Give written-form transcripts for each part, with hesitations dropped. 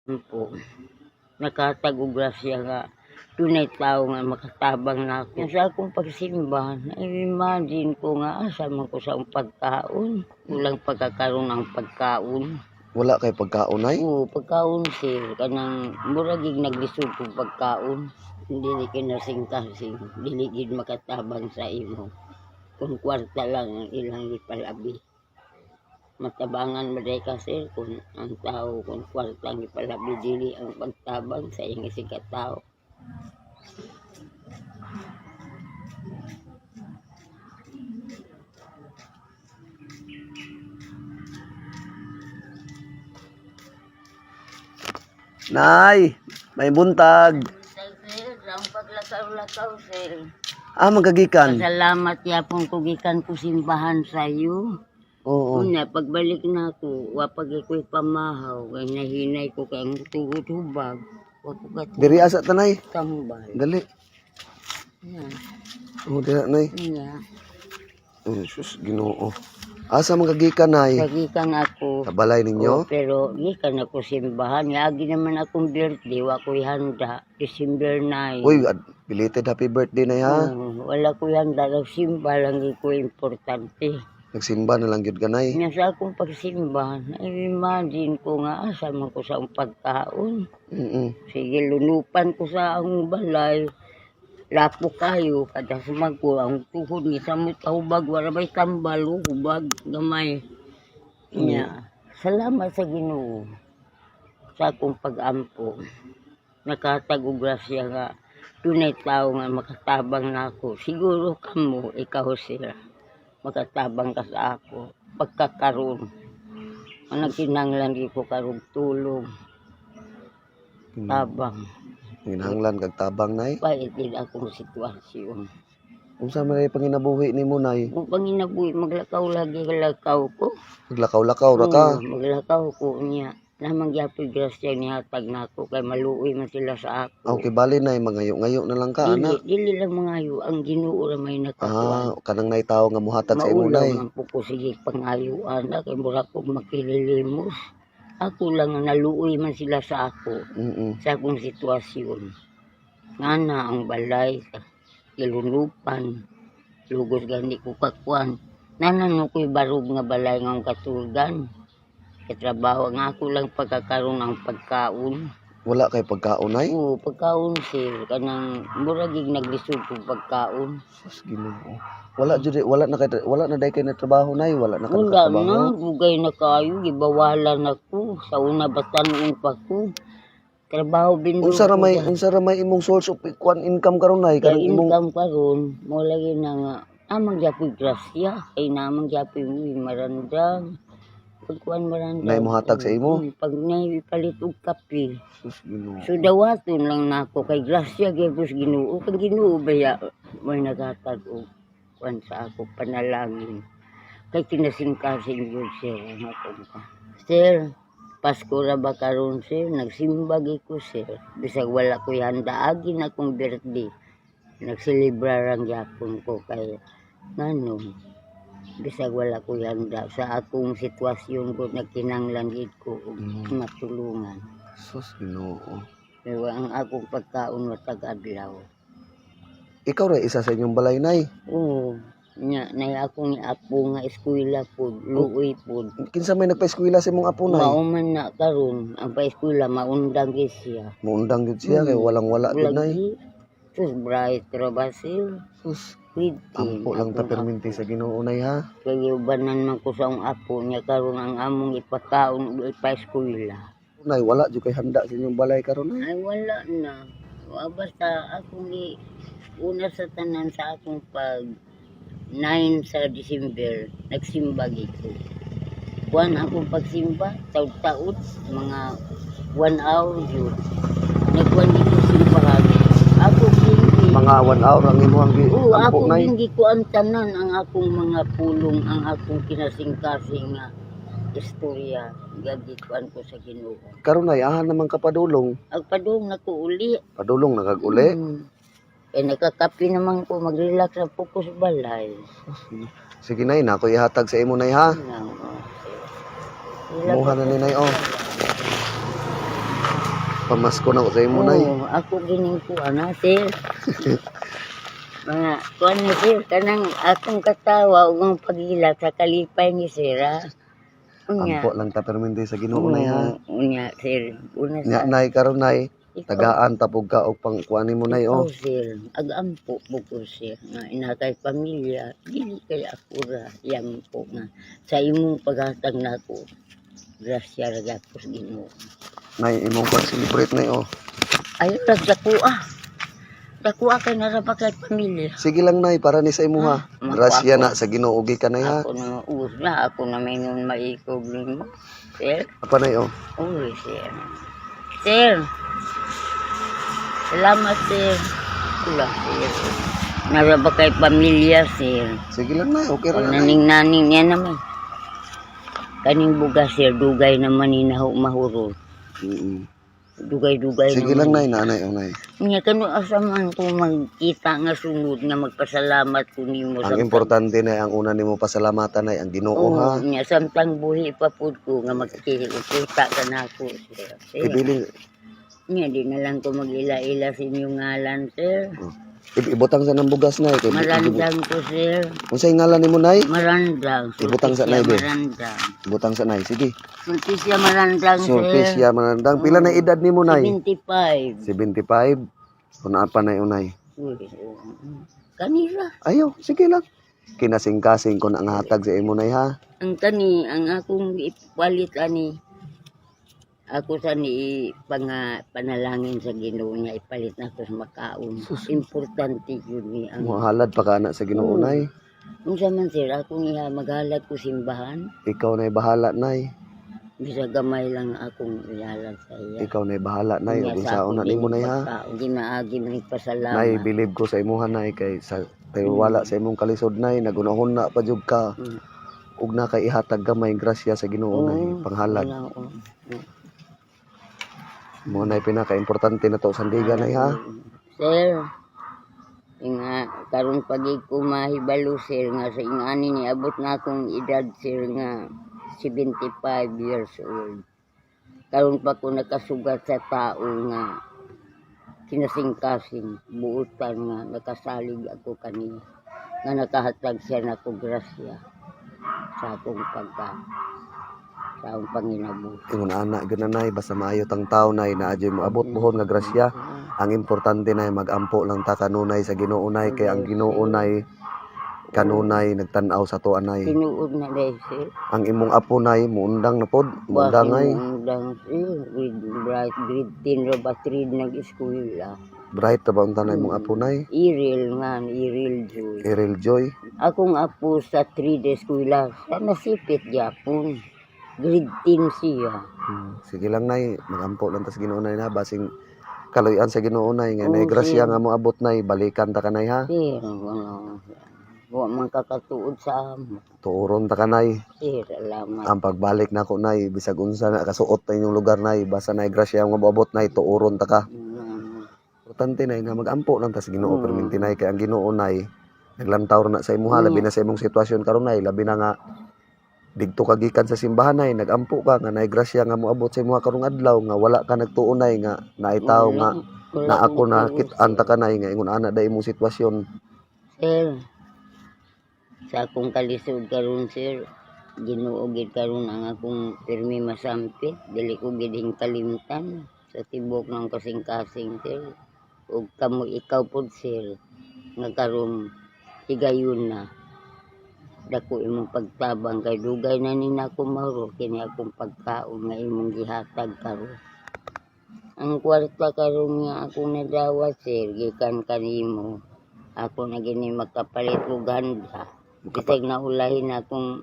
Po. Nakahatag og grasya nga dunay tawo nga makatabang nako. Sa akong pagsimba, na-imagine ko nga asa man ko sa akong pagkaon. Kulang pagkakaroon ang pagkaon. Wala kay pagkaon, Nay? Oo, pagkaon, sir, kanang murag gyud naglisod kog pagkaon. Dili kinasing-kasing, dili gyud makatabang sa imo. Kung kwarta lang ang ilang gipalabi. Matabangan man diay ka, sir, kung ang tao kung kwarta ang gipalabi, dili ang pagtabang sa iyang isig ka tawo. Nay, may buntag. Sir, ang paglakaw-lakaw, sir. Ah, magagikan. Salamat yapon ko gikan ko simbahan sa iyo. Oo. Una, pagbalik na ako, wapag ako'y pamahaw, kay nahinay ko kay ang tuhod hubag. Wa ko ka Diri asa ta, Nay? tambal. Dali. Yan. Oh, dira, Nay. Nya. Oh, sus, Ginoo. Asa magagikan, Nay? Gikan ako. Sa balay Oh, ninyo? pero gikan ako simbahan. Agi naman akong birthday, wa ko'y handa. December 9. Uy, belated happy birthday, Nay, ha? Oo, wala ko'y handa. Simba lang ko importante. Nagsimba na lang gyud ka, Nay. Nya sa akong pagsimba, na-imagine ko nga asa man ko sa akong pagkaon. Sige, lunupan ko sa akong balay. Lapo kayo, kada sumag ko, ang tuhod ni samot kahubag, wala ba'y tambal, oh, hubag, gamay. Nya, salamat sa Ginoo sa akong pag-ampo. Nakahatag og grasya nga dunay tawo nga makatabang nako. Siguro kamo, ikaw sir, makatabang ka sa ako. Pagkakaroon, ang nagkinanglan di ko karong tulong, tabang. Ginahanglan kag tabang, Nay. Pait din akong sitwasyon. Unsa man ay panginabuhi nimo, Nay? Kung panginabuhi, maglakaw lagi lakaw ko. Maglakaw-lakaw ra ka. Oo, maglakaw ko niya. Namang gyapoy grasya nihatag nako kay maluoy man sila sa ako. Okay, bali, Nay, mangayo-ngayo na lang ka, Dili, ana. dili lang mangayo ang Ginoo ra may nakakuan. Ah, kanang nay tawo nga muhatag sa imo, Maulaw Nay. man po ko sige pangayuan na kay mura ko makililimos. Ako lang ang naluoy man sila sa ako sa akong sitwasyon. Nga na ang balay, kilunupan, lugos gani ko kakuan. Nanano ko'y barog nga balay nga ang katulgan. Katrabaho nga ako lang pagkakaroon ang pagkaon. Wala kay pagkaon, Nay. Oo, pagkaon, sir, kanang murag gyud naglisod kog pagkaon. Sus, Ginoo. Wala jud, wala na kay, wala na day kay na trabaho, Nay, wala na ka Wala nakatrabaho. na, dugay na kayo, gibawalan ako. Sa una batanon pa ko. Trabaho bindo ko. Unsa ra may imong source of kuan income karon, Nay, Kay kanang imong income karon, mo lagi na nga amang gyapoy grasya, kay namang gyapoy uy marandang. Pagkuan marandang. Nay mohatag sa imo? Pag naipalit og kape. Sus, Ginoo. So dawaton lang nako kay grasya gyud sa Ginoo. Kag Ginoo baya may naghatag og kuan sa ako panalangin. Kay kinasingkasing gyud, sir, ang akong ka. Sir, Pasko ra ba karon, sir? Nagsimba gyud ko, sir. Bisag wala ko'y handa agi na akong birthday. Nagselebra rang gyapon ko kay ngano bisag wala ko'y handa sa akong sitwasyon ko nagkinanglan gid ko og matulungan. Sus, Ginoo. Pero ang akong pagkaon matag adlaw. Ikaw ra isa sa inyong balay, Nay. Oo. Nya nay akong apo nga eskwela pod, luoy pod. Kinsa may nagpa-eskwela sa imong apo, Nay? Mao man na karon ang paeskwela maundang gyud siya. Muundang gyud siya kay walang wala gyud, Nay. Lagi. Sus, bright ra ba sir? Sus, Kwidin. ampo lang ta perminti sa Ginoo, Nay, ha. Kay ubanan man ko sa akong apo niya karon ang among ipakaon ug ipaeskwela. Nay, wala jud kay handa sa inyong balay karon, Nay. Ay wala na. Wa basta akong una sa tanan sa akong pag 9 sa December, nagsimba gid ko. Kuan akong pagsimba, taud-taud, mga 1 hour yun. Nagkuan gid ko simbahan. Ako gindi. Mga 1 hour ang imong gi Oo, ampo, ako Nay. gindi ko ang tanan ang akong mga pulong, ang akong kinasingkasing nga istorya gagikuan ko sa Ginoo. Karon, Nay, ahan naman ka padulong. Ang padung nako uli. Padulong na kag uli. Eh, nakakape naman ko, mag-relax na po ko sa balay. Sige, Nay, na ako ihatag sa imo, Nay, ha. Ano, oh, sir. Relax Muha na ni Nay, oh. Pamasko na ko sa imo, Nay. Oo, ako gining kuan ha, sir. Mga kuan ni sir, kanang akong katawa ug ang pagila sa kalipay ni sir ha. Unya. Ampo lang ta permente sa Ginoo, Nay, ha. Oo, unya sir. Una Nya, sa Nay, karon, Nay, ikaw, tagaan tapog ka og pang kuan nimo, Nay, ikaw oh. sir, agampo po ko sir nga ina kay pamilya, dili kay ako ra yang po nga sa imong paghatag nako. Grasya ra gyapon sa Ginoo. Nay, imong pag-celebrate, Nay, oh. Ayaw ra dako ah. Dako ah kay nara ba kay pamilya. Sige lang, Nay, para ni sa imuha. Makuha Grasya ko. na sa Ginoo gikan, Nay, ha. Ako na uus na, ako na may nun maikog nimo. Sir, Apa, Nay, oh. uy, sir. Sir, salamat, sir. Wala, sir. Nara ba kay pamilya, sir? Sige lang, Nay, okay ra na, Nay. Naning-naning niya naman. Kaning bugas, sir, dugay naman ni naho mahurot. Dugay-dugay Sige lang, naman. Nay, nanay, oh, Nay. Nya kano asa man ko magkita nga sunod nga magpasalamat ko nimo Ang importante, Nay, ang una nimo pasalamatan, Nay, ang Ginoo, Oo, ha. nya samtang buhi pa pud ko nga magkita ka nako, sir. Sir, Ibilin nya di na lang ko mag-ila-ila sa inyong ngalan, sir. Ibutang sa nang bugas, Nay, kay Marandang ko, sir. Unsay ngalan nimo, Nay? Marandang. Ibutang sa Sulpisya nay, be. Marandang. Ibutang sa Nay, sige. Sulpisya Marandang, sir. Sulpisya Marandang. Pila na edad nimo, Nay? 75. 75. Una pa, Nay, unay. Uy, oo. Kanila. Ayo, sige lang. Kinasingkasing ko na ang hatag sa imo, Nay, ha. Ang kani, ang akong ipalit ani, ako sa ni panga, panalangin sa Ginoo niya ipalit na ako sa makaon. Importante yun ni ang Muhalad pa ka na sa Ginoo, Oo. Nay. Unsa man sir, ako niya maghalad ko simbahan. Ikaw nay bahala, Nay. Bisag gamay lang akong ihalad sa iya. Ikaw nay bahala, Nay. Unya Ug sa unsaon ako na nimo, Nay, ha. Pagkaon, ginaagi man Nay, pasalamat. believe ko sa imuha, Nay, kay sa kay wala sa imong kalisod, Nay, nagunahon na pa jud ka. Ug na kay ihatag gamay grasya sa Ginoo, Nay, Oo, panghalad. wala, oo. Mo nay pinaka-importante na to sandigan, Nay, ha. Sir, nga karon pag ko mahibalo sir nga sa ingani ni abot na akong edad sir nga 75 years old. Karon pa ko nakasugat sa tao nga kinasingkasing buutan nga nakasalig ako kaniya nga nakahatag siya nako grasya sa akong pagka sa akong panginabuhi. Ingon ana gyud na, Nay, basta maayo tang tao, Nay, naa jud moabot buhon nga grasya. Ang importante, Nay, magampo lang ta kanunay sa Ginoo, Nay, kay ang Ginoo, Nay, kanunay nagtan-aw sa atoa, Nay. Tinuod na dahil sir. Ang imong apo, Nay, muundang na pod, muundang ay Undang sir, grade bright, grade 10 ra ba 3 nag-eskwela. Bright ra ba unta na imong apo, Nay? Iril man, Iril Joy. Eril Joy. Akong apo sa 3 de eskwela, sa nasipit gyapon. Grade 10 siya. Sige lang, Nay, magampo lang ta sa Ginoo, Nay, na basing kaluy-an sa Ginoo, Nay, nga nay Oo, grasya sir. nga moabot, Nay, balikan ta kanay, ha. Sir, wala. Wa man kakatuod sa amo. Tuoron ta kanay. Sir, salamat. Ang pagbalik nako, Nay, bisag unsa na kasuot na inyong lugar, Nay, basta nay grasya nga moabot, Nay, tuoron ta ka. Importante, Nay, na magampo lang ta sa Ginoo perminti, Nay, kay ang Ginoo, Nay, naglantaw na sa imuha, labi na sa imong sitwasyon karon, Nay, labi na nga didto ka gikan sa simbahan, Nay, nagampo ka nga nay grasya nga moabot sa imuha karong adlaw nga wala ka nagtuo, Nay, nga naay tawo nga Wala na ako akong na tuod, kit-an sir. ta ka, Nay, nga ingon ana da imong sitwasyon. Sir, sa akong kalisod karon sir, Ginoo gid karon ang akong pirmi masampit, dili ko gid kalimtan sa tibok ng kasing-kasing sir. Ug kamo ikaw pod sir, nga karon higayon na dako imong pagtabang kay dugay na ni nako mahurot kini akong pagkaon nga imong gihatag karon. Ang kwarta karon nga akong nadawat sir gikan kanimo. Ako na gini makapalit og handa. Bisag naulahin akong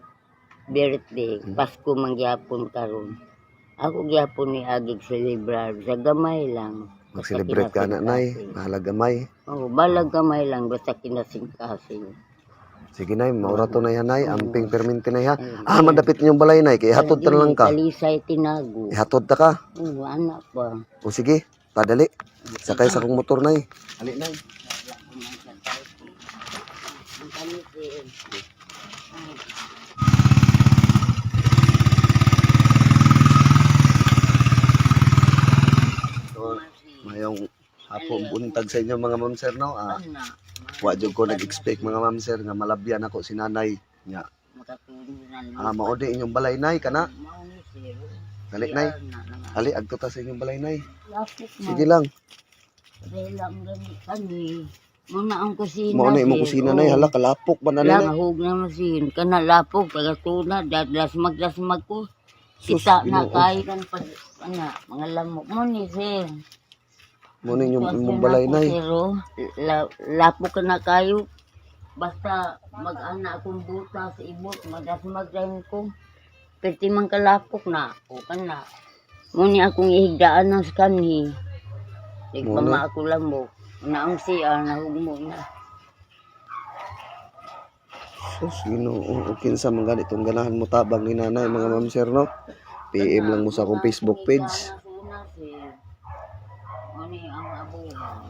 birthday, Pasko man gyapon karon. Ako gyapon ni agig celebrar sa gamay lang. Basta Mag-celebrate ka na, Nay, kinasingkasing. bahalag gamay. Oo, balag gamay lang basta kinasingkasing. Sige, Nay, maura to, Nay, ha, Nay, amping perminti, Nay, ha. Ah, mandapit inyong balay, Nay, kay ihatod ta na lang ka. Kalisay tinago. Ihatod ta ka. Oo, anak pa. O sige, padali. Sakay sa akong motor, Nay. Ali, Nay. Ang kami, sir. So, mayong hapon, buntag sa inyo, mga ma'am sir, no. Ah, Ana. wa jud ko nag-expect, mga ma'am sir, nga malabyan ako si nanay. Nya, Makatulong ah, mao di inyong balay, nay, kana. Mao ni, sir. Dali, nay. Na, na, na. Ali agto ta sa inyong balay, nay. Lapok man. Sige lang. Relang gani kani. Muna ang kusina. Mao na imong sir. kusina, nay, Oo. hala kalapok ba na nay? Lamahog na masin. Kana lapok, tagatuna, dadlasmag-lasmag ko. Sus, Kita na Ginoo. kayo kan pag, ana, mga lamok mo ni sir. Mao na inyong Sitwasyon imong balay, ako, nay. Sir, oh. Lapok ka na kayo. Basta mag-ana akong butas, ibot, madasmag rin ko. Pwede man kalapok na, o ka na. Muni akong ihigdaan ng kanhi. Muna. Nagpama ako lamok. Naong siya, nahugmo na. Sus, Ginoo, o kinsa man ganitong ganahan mo tabang ni nanay, mga ma'am sir, no. PM lang mo sa akong Facebook page. Muni ang abuhan.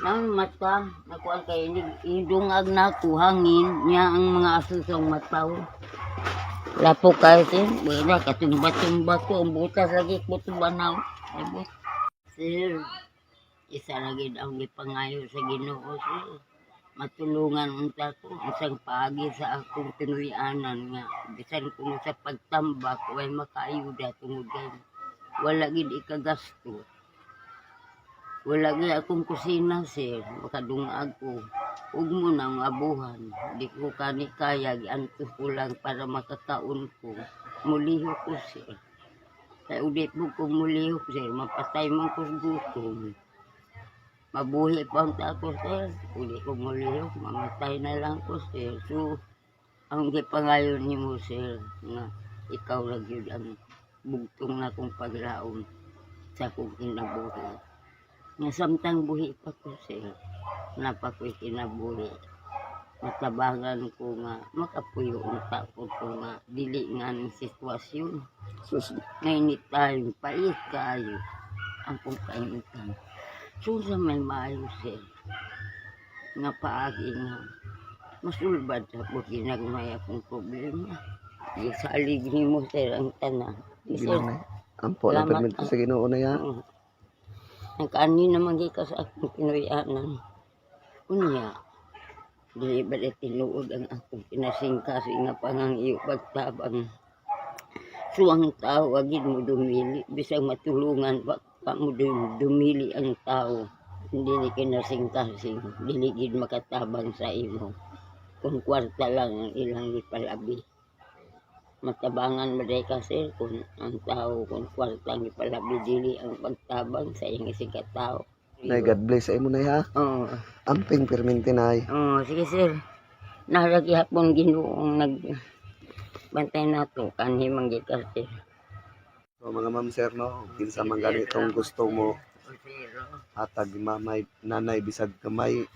Nang mata, nakuha kay idungag na ko hangin niya ang mga aso sa mata. Oh. Lapok kayo sir, wala katumba-tumba ko, ang butas lagi ko tumba na. Abot. Sir, isa lagi ang gipangayo sa Ginoo, sir. Matulungan unta ko isang paagi sa akong tinuy-anan nga bisan kuno sa pagtambak way makaayuda tungod kay wala gid ikagasto. Wala gid akong kusina, sir, makadungag ko. Ug mo nang abuhan, di ko kani kaya, giantos ko lang para makakaon ko. Mulihok ko, sir. Kay ulit mo ko mulihok, sir, mapatay man ko sa gutom. Mabuhi pa ang ko, sir. Uli ko mulihok, mamatay na lang ko, sir. So, ang gipangayon nimo, sir, nga ikaw ra gyud ang bugtong na kong paglaom sa akong kinabuhi. Nga samtang buhi pa ko, sir, napa ko'y kinabuhi. Matabangan ko nga makapuyo unta ko ko nga dili nga ang sitwasyon. Sus, Ngayon time, pait kayo ang kong kainitan. So sa may maayo, sir, nga paagi nga masulbad sa ko ginagmay akong problema. Gisalig nimo, sir, ang tanan. sige Sir, lang, nay. Ampo lang Salamat, permit ah. sa Ginoo na ya. Oo. Nakaani naman gid ka sa akong Pinoy-anan. Unya, dili ba di tinuod ang akong kinasingkasi nga pangangyo pagtabang. So ang tao agid mo dumili, bisag matulungan pa, pa mo dumili ang tao. Dili kinasingkasing, dili gid makatabang sa imo. Kung kwarta lang ang ilang gipalabi. Matabangan ba day ka, sir, kung ang tao kung kwarta ang gipalabi dili ang pagtabang sa iyang isig ka tao. Nay, God bless sa imo, nay, ha. Oo. Amping perminti, nay. Oo, sige, sir. Naragi hapon Ginoong nag bantay nato kanhi man gid ka, sir. So mga ma'am sir, no, kinsa man ganitong gusto mo hatag ni mamay, nanay bisag kamay,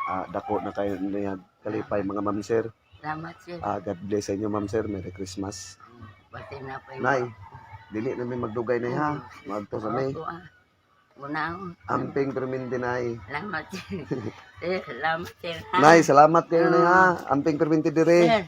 ah, dako na kayo niya kalipay, mga ma'am sir. Salamat, sir. Ah, God bless sa inyo, ma'am sir. Merry Christmas. Bantay na pa Nay, dili na mi magdugay nay ha. Magto sa mi. Opo, ah. Muna ako. Amping perminti, nay. Salamat, sir. Sir, salamat, sir. Ha? Nay, salamat kayo nay ha. Amping perminti dire. Sir.